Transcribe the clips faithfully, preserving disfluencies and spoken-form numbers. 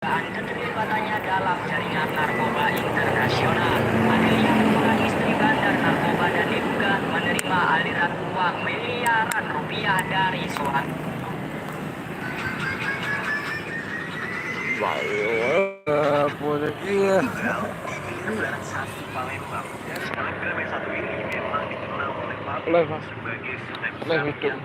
Keterlibatannya dalam jaringan narkoba internasional. Adelia merupakan istri bandar narkoba dan diduga menerima aliran uang miliaran rupiah dari suami. Live, Mas. Live YouTube.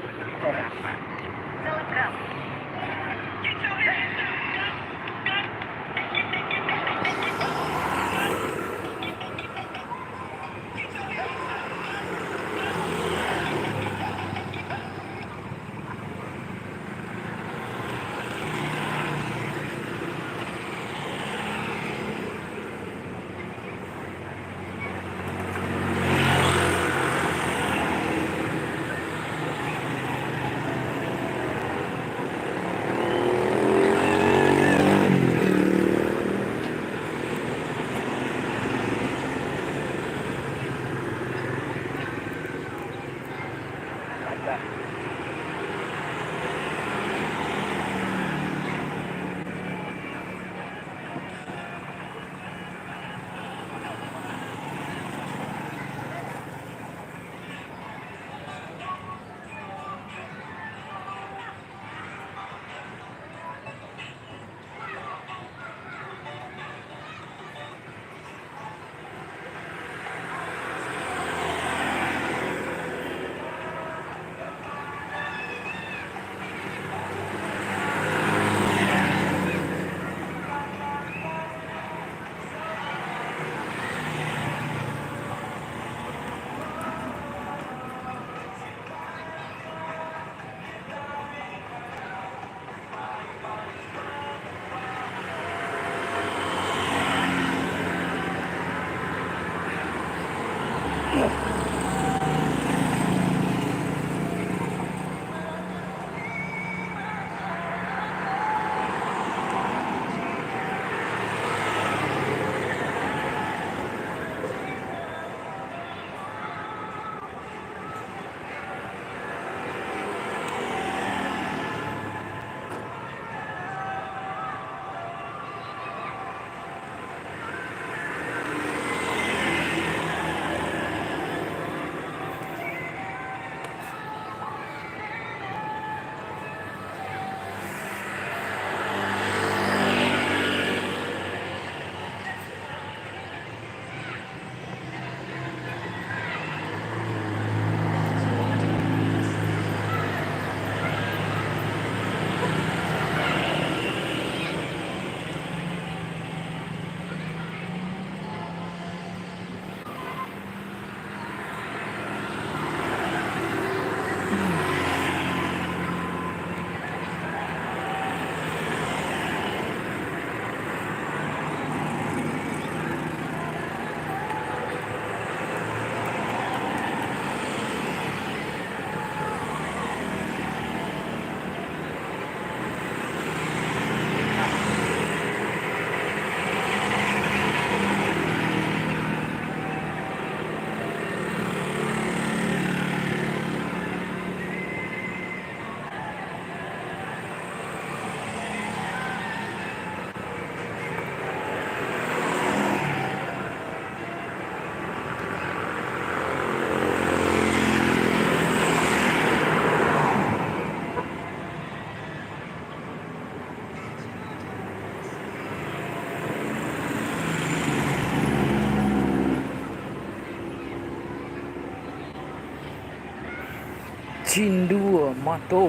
Cindua mato.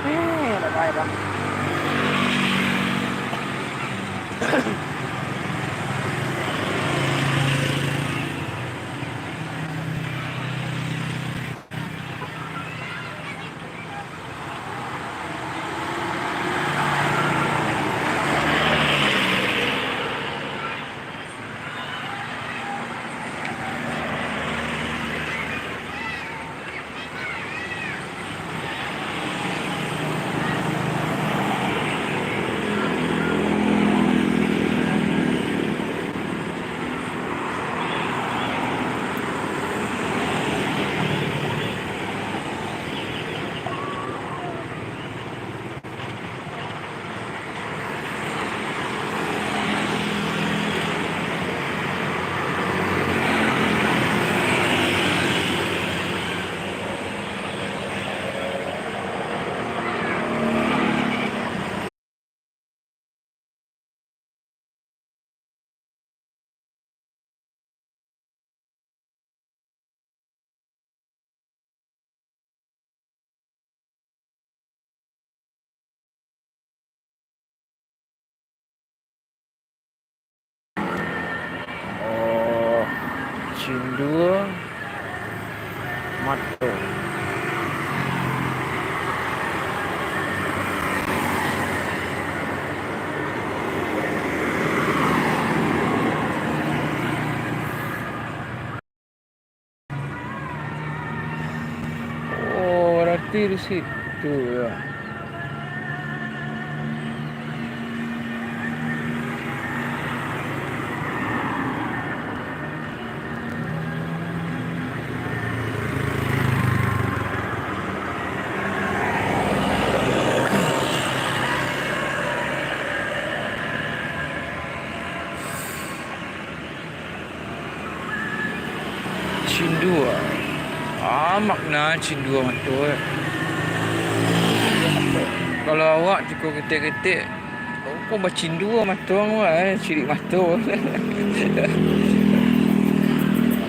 Eh, ada baik, Bang. Cindua mato. Oh, berarti di situ ya. Cindua. Ah, makna cindua mato, eh. Kalau awak cukup ketek-ketek, kok bacindua mato awak, eh, cirik mato.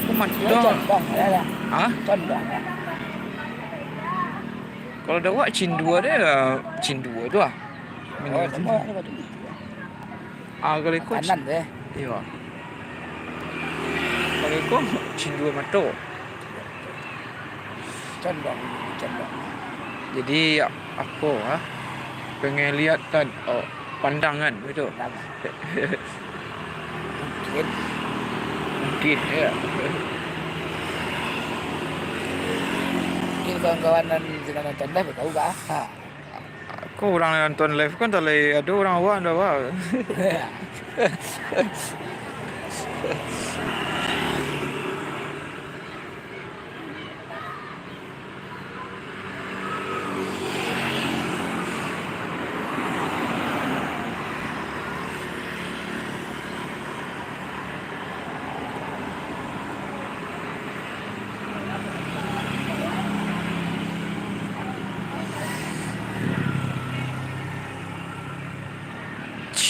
Kok mato? Contoh, ya, ya. Hah? Contoh, ya. Kalau dek awak cindua deh, cindua tu ah. Oh, sama lah, sama tu. Ah, kalau iko ci-, kanan tu, eh. Iyo. Kalau iko cindua mato. Condong, condong. Jadi, a-, apo, ha? Penglihatan, oh, pandangan gitu. Pandangan. Mungkin. Mungkin, ya. Mungkin kawan-kawan nan sinan nonton live tahu kah? Ha. Ko urang nonton live kan, talai ado urang awak, ndak awak.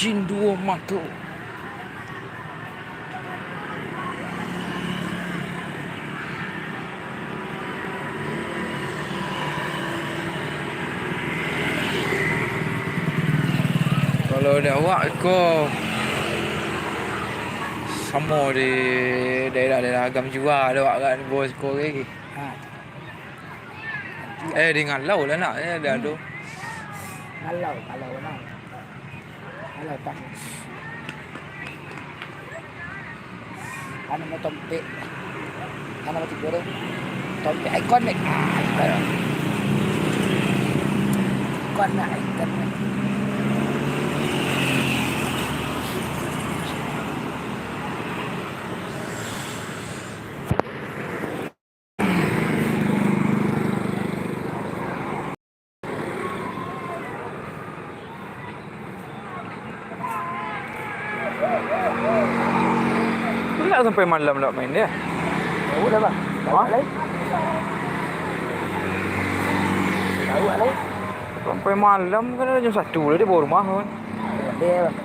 Cindua mato. Kalau di awak ko samo di daerah-daerah Agam jua, di awak kan, bos ko lagi. Ha. Eh, di Ngalau lah nak, eh, dah tu. Ngalau, Ngalau lah. Alah, tak. Anu, mau tompek. Anu, mau tidur, eh. Tompek ikonik. Ah, ikonik. Ikonik, ikonik. Indak sampai malam nak main dia? Tahu dah, Bang. Hah? Tahu lah. Tahu lah. Sampai malam kan, ada jam satu lah dia bawa rumah kan. Ada, Bang.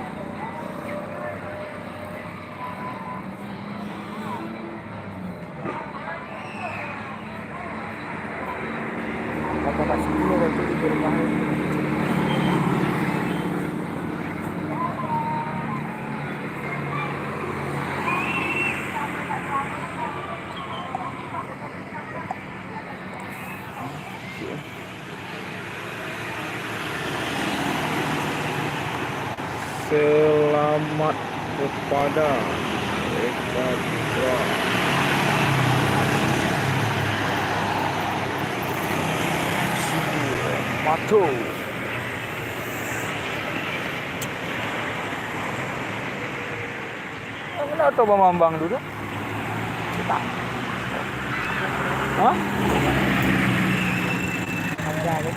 Selamat kepada Eka Putra. Mato. Kenapa tu bamambang tu, tu? Hah? Ada tu.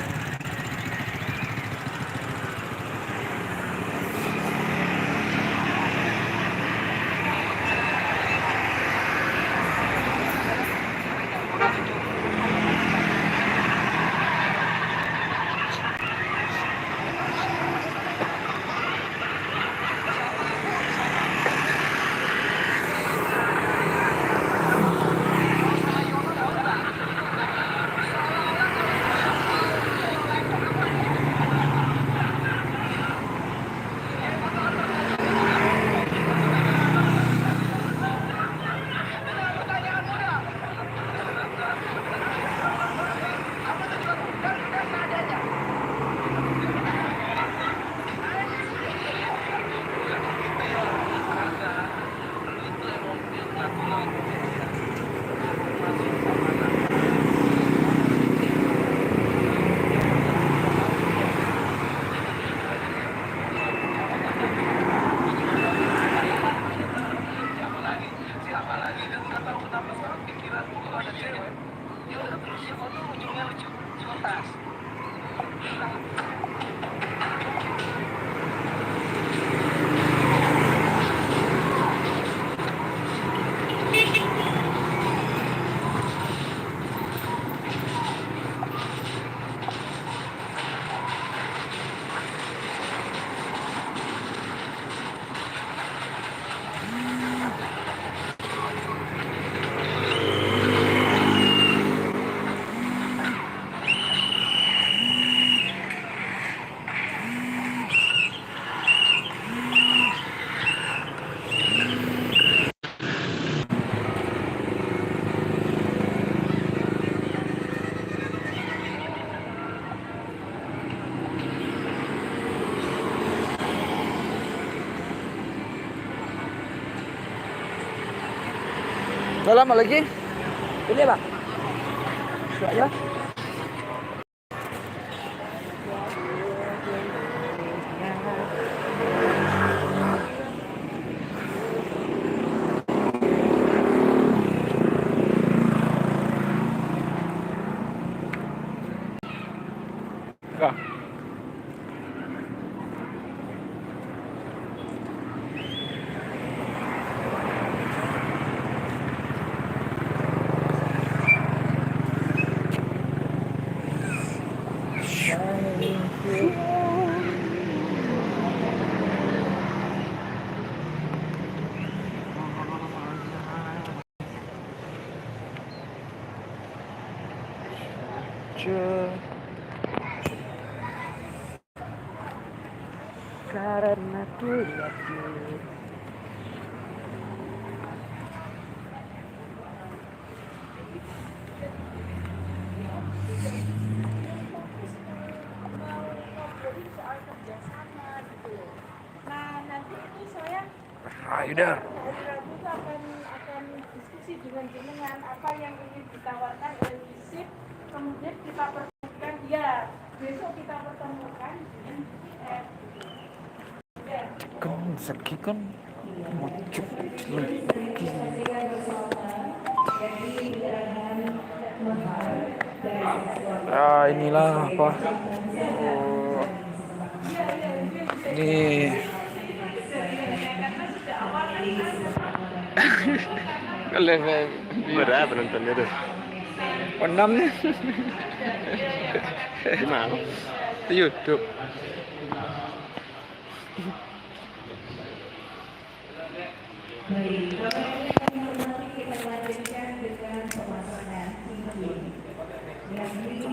Dah lama lagi? Boleh, Bang? Siap, ya. Dah. Karena ku yakin. Nah, nanti itu saya Rider. Hari Rabu itu akan, akan diskusi dengan jenengan, apa yang ingin ditawarkan oleh FISIP, kemudian kita pertemukan, ya, besok kita pertemukan dengan F. Kan sakit kan, macam lagi. Ah, inilah apa? Oh. Ni. Kalau berapa penontonnya tu? Enam ni. Di mana? Di YouTube.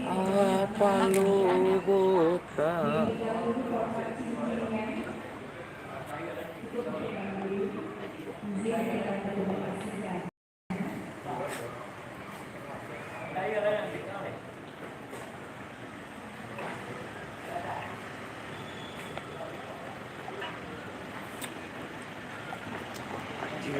Apa lu buka?